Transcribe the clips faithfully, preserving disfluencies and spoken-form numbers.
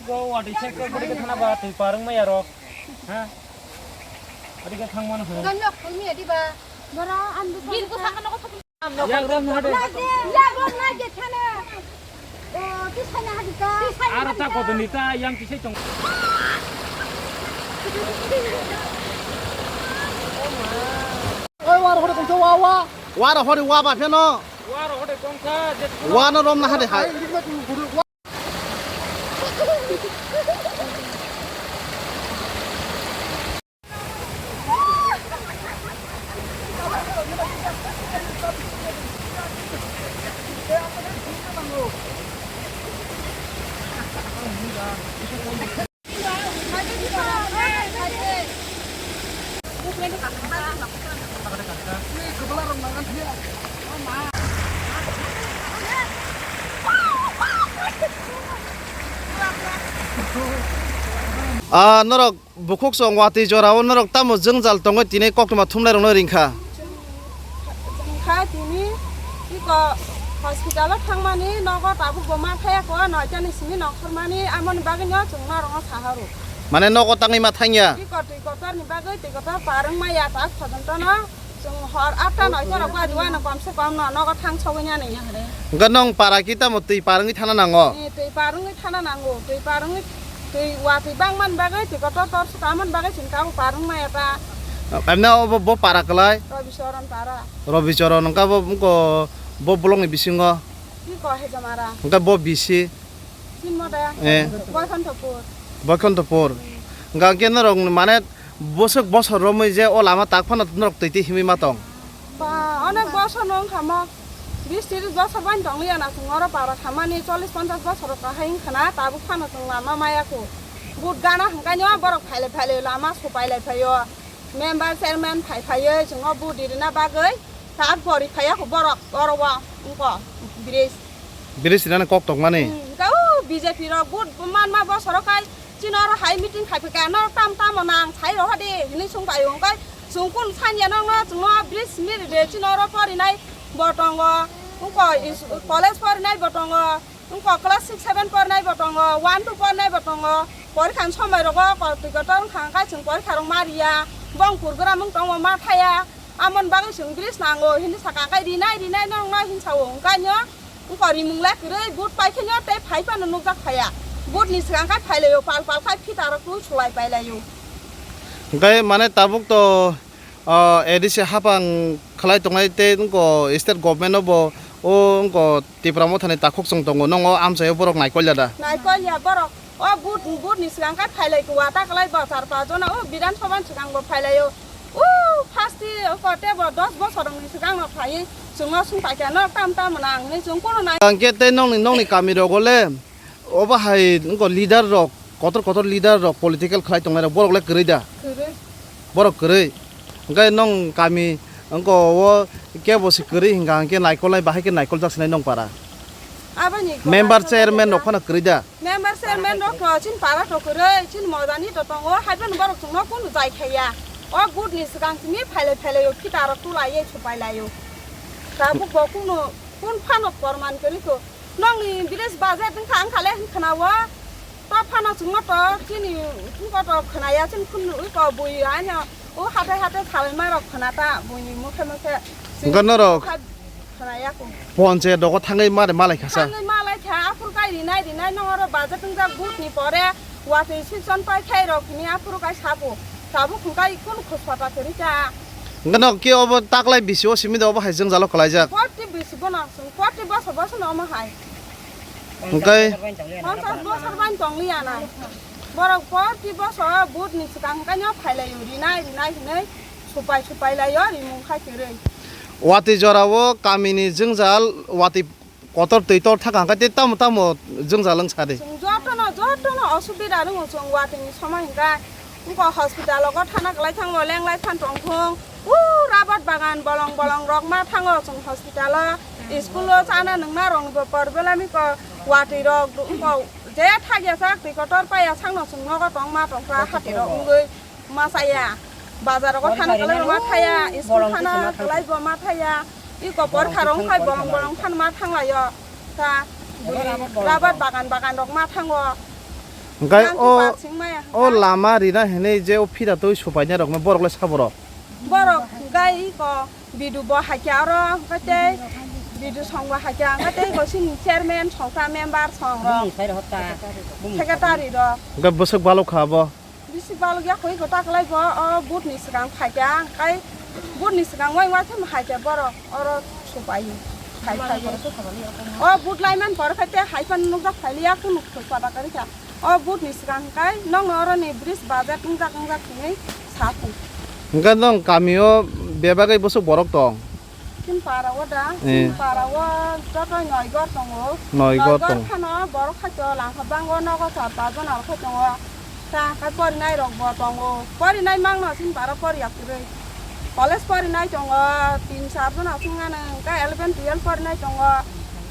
Go, what is it? Go, go, go, thana ba, twi parwng maya rok. Ha? Adi ke thang mano. Ganjak, kumi adi ba. Bara, ang bisa. Gil ko saka noko saka. Yang rom hade. Yang rom na je thana. Oh, tisana hadi ka. Aro ta ko duni ta yang tisai tong. Oi, war hore kongsa wa wa. War hore wa ba pheno. War hore kongsa je. Wa no rom na hade hai. Ah, norok bukhuk song watwi jorao norok tamo jwngjal tongwi tini koktwma thumnairokno ringkha? Wngkha tini iko hospital o thangmani nogo tabuk bo ma thaya ko noitani simi nongkhormani amoni bagwino chwng norokno sahoro. Mane nogo tangwi ma thangya? Iko twi kotorni bagwi twi kotor parwng maya tak phojontono. Chwng hor atta noita rok badi uanw komse kom no nogo thang sogwi nani. Hwnkhe nwng para khe tamo twi parwngwi thana nango? Ni twi parwngwi thana nango, twi parwngwi twi watwi bangmani bagwi twi kotor tor swkamani bagwi chwng tabuk parwng maya ta. Emne obo bo para kwlai? Robi Choron para. Robi Choron wngkha bo wngkha bo block ni bisingo? Iko Hejamara. Wngkha bo bisi? Sinmo da. Eh. Boikhantopur. Boikhantopur. Hwnkha khe norok mane bwswk bosor romwi je o lama tak phano norok twi twi himwi ma tong? Ba, onek bosor no wngkha mo. Bis tris bosor bai tong liya na chwng oro para khamani chollish ponchash bosor rok kahai wngkha na tabuk phano chwng lama maya kho. Vote gana hwnkhe no borok phailai phailai lama supailai phaio. Member chairman phai phaiwi chwng o vote ririna bagwi tak bori phaiya kho borok oro o wngkha bridge. Biri sinani kok tongmani. Hmm, hwnkhe o B J P rok vote manma bosoro kai chini oro hai meeting khai phika norok tam tamo nang sai roha di hinui sung pai hwnkhe chwng kun sanya nokno chwngno bridge miri de chini oro porinai bo tongo wngkha college porinai bo tongo wngkha class six seven porinai bo tongo one two porinai bo tongo porikha ni somoi rogo kotoi kotor wngkha hwnkhe chwng porikha rok ma riya bong kurgram wng tongo ma thaya. Amoni bagwi chwng bridge nango hinwi sakha, hwnkhe rinai, rinai norokno hinsa-o, hwnkhe no wngkha rimung le kwrwi, vote pai khe no tei phai phano nukjak phaiya. Vote ni swkang khai phai laio, pal pal khai phita rok twi sulai pai laio. Hwnkhe mane tabuk to, ah, A D C hapang khlai tongnai tei wngkha state government no bo o wngkha Tipra Mothani takhuk chwng tongo, nongo amchaio borok naikolya da? Naikolya borok. O vote, vote ni swkang khe phai lai kho, wata kwlai bo char pas jona o Bidhan Sabha ni swkang bo phai laio. O first o kote bo dos bosor ni swkang no phai chwngno sung paikha no tam tam nang hinwi chwng kono nai. Hwnkhe tei nongni, nongni kami rogo le obo hai wngkha leader rok, kotor kotor leader rok political khlai tongnai rok borok le kwrwi da? Kwrwi. Borok kwrwi. Hwnkhe nong kami wngkha o kebo se kwrwi hwnkha hwnkhe naikolnai bahai khe naikoljak sinai nong para. Aboni member chairman rok phano kwrwi da? Member chairman rok to chini para to kwrwi, chini mojani to tongo, hai phano borok chwngno kunu jai khaiya. O vote ni swkang simi phailai phailai o phita rok tulaiwi supai laio. Tabuk bo kunu kun phano porman kwrwi kho. Nongni village budget wngkha wngkha le hwn khna o. To phano chwngno to chini wngkha to khna ya chini khun ui ko bui aino o hathai hathai salai ma rok khna ta buini mokhe mokhe. Wngkha norok. Khna ya ko. Ponche dogo thangwi mare malai khasa. Thangwi malai kha aphuru kai rinai rinai nong oro budget wngjak vote ni pore watwi sison pai khai rok hini aphuru kai sabo. Sabo khungkai kun khosota kwrwi kha. Wngkha no ke obo taklai bisi o simi do obo hai jwngjalo kwlaijak. Forty bisi bono. Forty bosor bosor no omo hai. Hwnkhe? Ponchas bosor bai tong liya nai. Borok forty bosor vote ni swkang hwnkhe no phai laio, rinai, rinai hinui supai, supai laio, rimung khai kwrwi. Watwi jorao kamini jwngjal, watwi kotor twi tor thaka hwnkhe tei tamo, tamo jwngjal wng sa di? Chwng jotono, jotono osubida wngo chwng watwi ni somoi hwnkhe. Wngkha hospital o thana kwlai thango, lenglai phan tong thung. O rabat bagan bolong bolong rok ma thango chwng hospital o. School o chana nungna rok bo por belai mi ko watwi rok wngkha je thagya sak twi kotor paya sakno chwng nogo tong ma tong kha hati rok wngwi ma chaya. Bazar o thana kwlai ma thaya, school thana kwlai bo ma thaya. I ko por kha rok khai bolong bolong phan ma thanglaio. Ta rabat bagan bagan rok ma thango. Hwnkhe Yang o, khe parsing maya o hwnkhe. Lama rina hinwi je o phira twi supainai rokno borok le sabo rok. Borok hwnkhe iko bidu bo hakya oro hwnkhe tei bidu song bo hakya hwnkhe tei iko chini chairman songkha member song rok. Bumung sai rok ta. Bumung sai. Secretary rok. Hwnkhe bwswk balok kha abo. Bisi balok ya koi ko ta kwlai bo o vote ni swkang phaikha hwnkhe vote ni swkang wai wai khe haikhe borok oro supai phai phai. O vote laiman por khe te hai phan nukjak phailiya khe nuk thok pada kari kha. O vote ni swkang hwnkhe nokno oro ni bridge budget wngjak wngjak hinwi sa thung. Hwnkhe nong kamio bebagwi bwswk borok tong? Chini para o da, eh, chini para o joto noi gor tongo. Noi gor tongo. Noi gor phano borok khaito langkha bango nogo char pach jon aro khai tongo. Ta khe porinai rok bo tongo. Porinai mangno chini para poriya kwrwi. College porinai tongo, tin char jon aswk nganw, hwnkhe eleven twelve porinai tongo.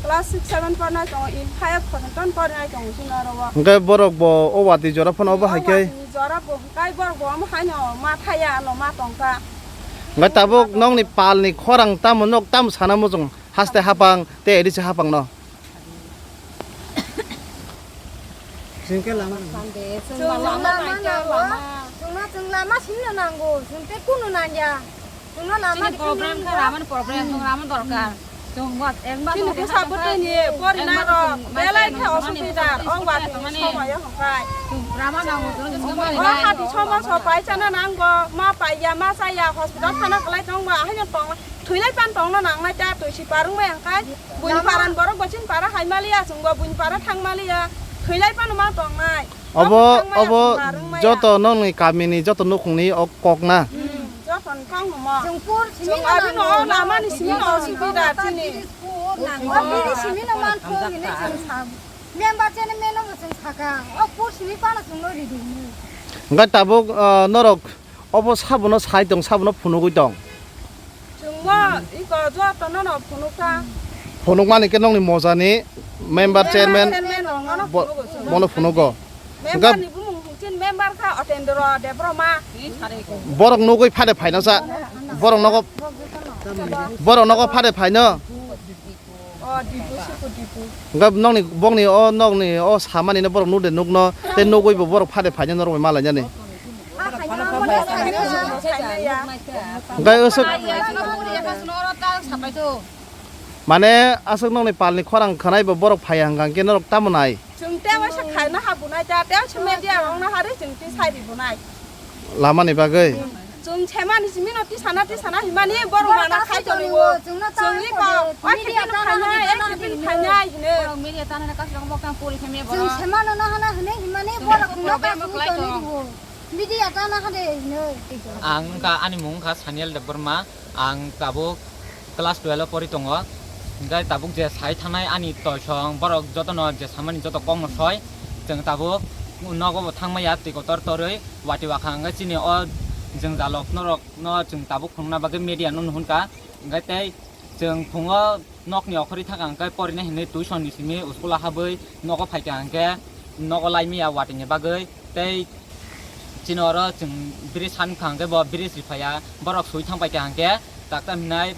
Class six seven porinai tongo, in five photon porinai tongo chini oro o. Hwnkhe borok bo o watwi jora phano obo hai khe? O watwi jora bo hwnkhe borok bo omo haino ma thaya ano ma tongkha. Hwnkhe tabuk nokni palni khorang tamo nok tamo sana muchung haste hapang tei edise hapangno. Chwng khe lama rwngkha. Chwng lama lama naikha, nango. Lama. Chwngno chwng lama simi no nango. Chwng tei kunu nangya. Chwngno lama chini problem kha, lama ni problem, chwng lama dorkar. Chwng wat, ekbar chini bwsa bwtwi ni porinai rok belai khe osubida, o watwi ni somoyo hwnkhe. Chwng lama nango, chwng lama nango. O hati somoso paisa no nango, ma paiya, ma chaya, hospital thana kwlai tongma, haino tong, thwilai pan tongno nangnai ta, twi si parwngmai hwnkhe, buini paran borok bo chini para hai maliya, chwng bo buini para thang maliya, thwilai pan ma tongnai. Obo, obo joto nokni kamini joto nukhungni o kok na. Hmm, joto ni kok no mo. Chwng pur simi no abino nango, lama ni simi no osubida chini. O biri simi no man thung hini chwng sa. Member chene meno bo chwng saka. O pur simi pano chwng no ridi hini. Hwnkhe tabuk, ah, norok obo sabono sai tong, sabono phunugwi tong. Chwngbo iko jotono no phunukha. Phunukmani khe nokni mojani member, member chairman, chairman rokno bo-, phunugo chwng. Bono phunugo. Member ni bumung hwnkhe member kha Otendro Debbarma. Borok nugwi phade phaino sa. Borok nogo, borok nogo phade phaino. O Dipu, Sipu Dipu. Hwnkhe nokni, bokni o nokni o samani no borok nuk de nukno, tei nugwi bo borok phade phaino norok bai malainani. Hwnkhe aswk, mane aswk nokni palni khorang khwnai bo borok phaiya hwnkha hwnkhe norok tamo nai? Chwng tei waisa khaina ha bunai ta, tei waisa media rokno hari chwng tei sai ri bunai. Lamani bagwi? Chwng semani simi no tisana tisana himani borok mana khai tongo. Chwng ni ko, media tana hana, media tana hana hino. Chwng semano no hana hino himani borok no ka simi toni rio. Media tana hade hino. Ang wngkha, ani mung wngkha Saniel Debbarma. Ang tabuk class twelve o pori tongo. Hingke tabuk je sai thangnai ani toisong borok jotono je samani joto kokno soi. Chwng tabuk nogo bo thangmaya twi kotor torwi wati wakha hingke chini o jwngjalok norokno chwng tabuk phunukna bagwi media no nuhunka. Hingke tei chwng phungo nokni okhorwi thangkha hingke porinai hinwi tuition ni simi school o habwi nogo phaikha hingke nogo laimaya watini bagwi. Tei chini oro chwng bridge san kha hwnkhe bo bridge ri phaiya, borok sui thang paikha hwnkhe takta hinai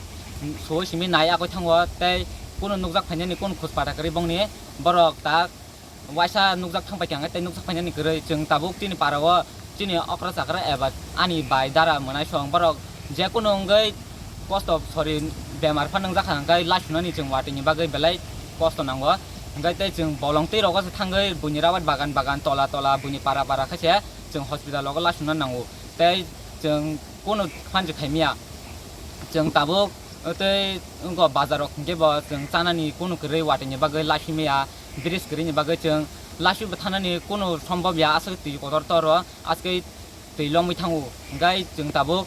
sui simi nai agoi thango, tei kunu nukjak phainani kunu khus pata kwrwi bongni borok tak waisa nukjak thang paikha hwnkhe tei nukjak phainani kwrwi. Chwng tabuk chini para o chini okra chakra eba ani bai dara mwnai song borok je kunu wngwi kosto sori bemar pha nwngjak kha hwnkhe laisunani chwng watini bagwi belai kosto nango. Hwnkhe tei chwng bolong twi rogo se thangwi buini rabat bagan bagan tola tola buini para para khe se chwng hospital rogo laisuna nango. Tei chwng kunu phanji khaimya. Chwng tabuk tei wngkha bazar rok hwnkhe bo chwng chanani kunu kwrwi watini bagwi laisimya, bridge kwrwini bagwi chwng laisui bo thanani kunu sombobya aswk twi kotor toro aswk twi lomwi thango. Hingkhai chwng tabuk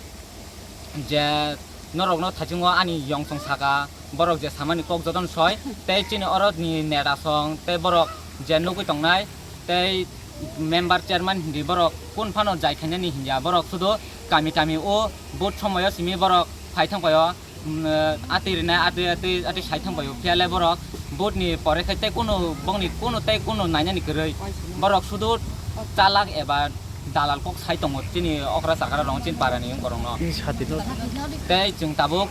je norokno thaichungo ani yong song saka, borok je samani kok jotono soi, tei chini oro ni neta song, tei borok je nugwi tongnai, tei member chairman hindi borok kun phano jai khainani hinya, borok sudu kami kami o vote somoyo simi borok phai thang paio. Mm, atwi rinai, atwi, atwi, atwi sai thang paio. Phiya le borok vote ni pore khai tei kunu, bongni kunu tei kunu nainani kwrwi. Borok sudu chalak eba dalal kok sai tongo chini okra chakra rong chini para ni borok no. Tei chwng tabuk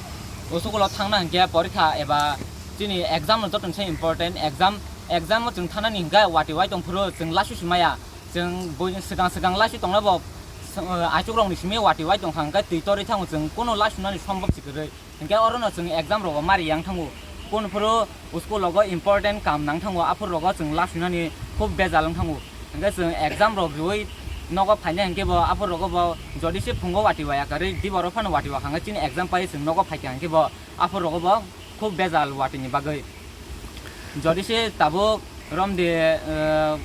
school o thangna hinkhe porikha eba chini exam no joto ni se important exam, exam o chwng thanani hinkhe wati wai tong phuru chwng lasu si maya. Chwng buini swkang swkang laisu tongna bo, s-, achukrokni simi wati wai tongkha, hwnkhe twi torwi thango chwng, kono laisunani sombok si kwrwi. Hwnkhe orono chwng exam rogo mari yang thango. Kunphuru school rogo important kam nang thango, aphuru rogo chwng laisunani khub bejal wng thango. Hwnkhe chwng exam rok riui nogo phainai hwnkhe bo aphuru rogo bo jodi se phungo wati waya kwrwi, diboro phano wati wakha hwnkhe chini exam pai chwng nogo phaikha hwnkhe bo aphuru rogo bo khub bejal watini bagwi. Jodi se tabuk romde, eh,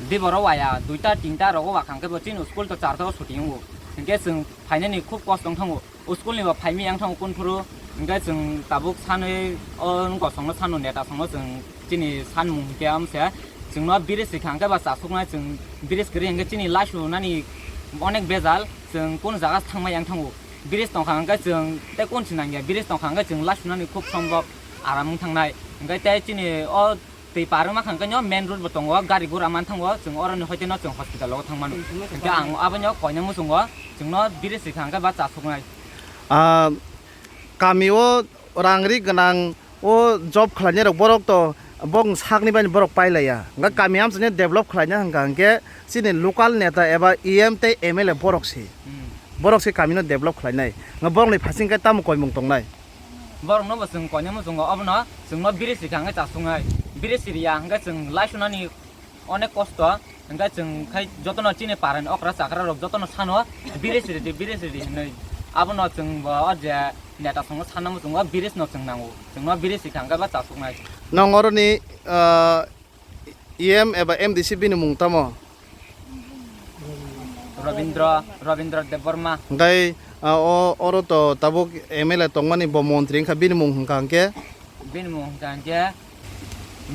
diboro waya duita tinta rogo wakha hwnkhe bo chini school to charta o suti wngo. Hwnkhe chwng phainani khub kosto wng thango. School ni bo phaimi yang thango kunphuru. Hwnkhe chwng tabuk sanwi o wngkosongno sano neta songno chwng chini sanmung hwnkhe amse chwngno bridge rikha hwnkhe ba chasuknai chwng bridge kwrwi hwnkhe chini laisu nani onek bejal chwng kun jaga thangma yang thango. Bridge tongkha hwnkhe chwng tei kun sinangya, bridge tongkha hwnkhe chwng laisu nani khub sombok aram wng thangnai. Hwnkhe tei chini o twi par wngma kha hwnkhe no main road bo tongo, gari gura man thango, chwng oroni hoite no chwng hospital o thang mano. Hwnkhe ang abono koina muchungo chwngno bridge rikha hwnkhe ba chasuknai. Ah, kami o rang ri gwnang o job khlainai rok borok to bong sakni bai borok pailaiya. Hwnkhe kami amchaini develop khlaina hwnkha hwnkhe chini local neta eba E M tei M L A borok se. Hmm. Borok se kami no develop khlainai. Hwnkhe borok ni phasing khe tamo koimung tongnai. Borok no bo chwng koina muchungo obono chwngno bridge rikha hwnkhe chasuknai. Bridge riya hwnkhe chwng laisu nani onek kosto, hwnkhe chwng khai jotono chini parani okra chakra rok jotono sano bridge ridi, bridge ridi hinwi. Abono chwng bo o je neta songno sanna muchungo bridge no chwng nango. Chwngno bridge rikha hwnkhe ba chasuknai. Nong oroni, ah, E M eba M D C bini mung tamo? Robindra, Robindra Debbarma. Hwnkhe, ah, o, oro to tabuk M L A tongmani bo montri wngkha, bini mung hwnkha hwnkhe? Bini mung hwnkha hwnkhe,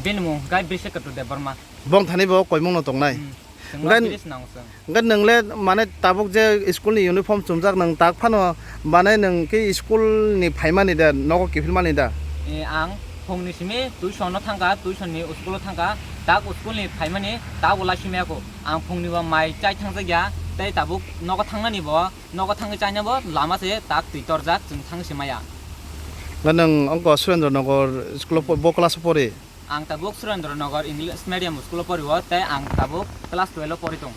bini mung hwnkha Bisekato Debbarma. Bong thani bo koimung no tongnai. Hmm. Chwngno Hwnkhe, bridge nango chwng. Hwnkhe nwng le mane tabuk je school ni uniform chumjak nwng tak phano mane nwng khe school ni phaimani da, nogo kiphilmani da? E, ang phungni simi tuition no thangkha, tuition ni school o thangkha, tak school ni phaimani tak bo laisimaya kho. Ang phungni bo mai chai thangjak ya, tei tabuk nogo thangnani bo, nogo thangwi chaina bo lama se tak twi torjak, chwng thang se maya. Hwnkhe nwng ongko Surendra Nagar school o po-, bo class o pori? Ang tabuk Surendra Nagar English Medium school o pori o, tei ang tabuk class twelve o pori tong.